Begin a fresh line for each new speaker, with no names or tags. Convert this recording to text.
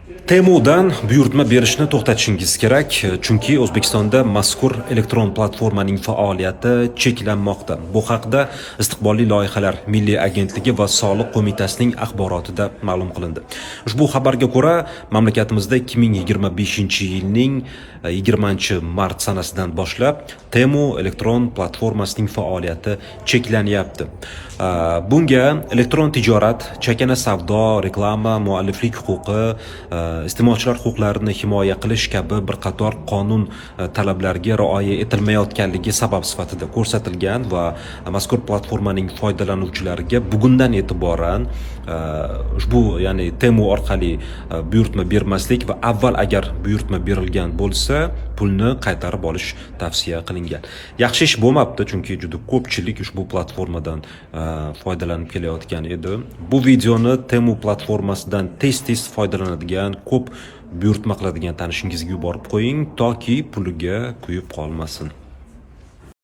Temudan buyurtma berishni to'xtatishingiz kerak, chunki O'zbekistonda mazkur elektron platformaning faoliyati cheklanmoqda. Bu haqda Istiqbolli loyihalar milliy agentligi va Soliq qo'mitasining axborotida ma'lum qilindi. Ushbu xabarga ko'ra, mamlakatimizda 2025-yilning 20-mart sanasidan boshlab Temu elektron platformasining faoliyati cheklanyapti. Bunga elektron tijorat, chakana savdo, reklama, mualliflik huquqi, iste'molchilar huquqlarini himoya qilish kabi bir qator qonun talablariga rioya etilmayotganligi sabab sifatida ko'rsatilgan va mazkur platformaning foydalanuvchilariga bugundan e'tiboran ushbu, ya'ni Temu orqali buyurtma bermaslik va avval agar buyurtma berilgan bo'lsa, pulni qaytarib olish tavsiya qilingan. Yaxshi ish bo'lmabdi, chunki juda ko'pchilik ushbu platformadan foydalanib kelayotgan edi. Bu videoni Temu platformasidan tez-tez foydalanadigan, ko'p buyurtma qiladigan tanishingizga yuborib qo'ying, toki puliga kuyib qolmasin.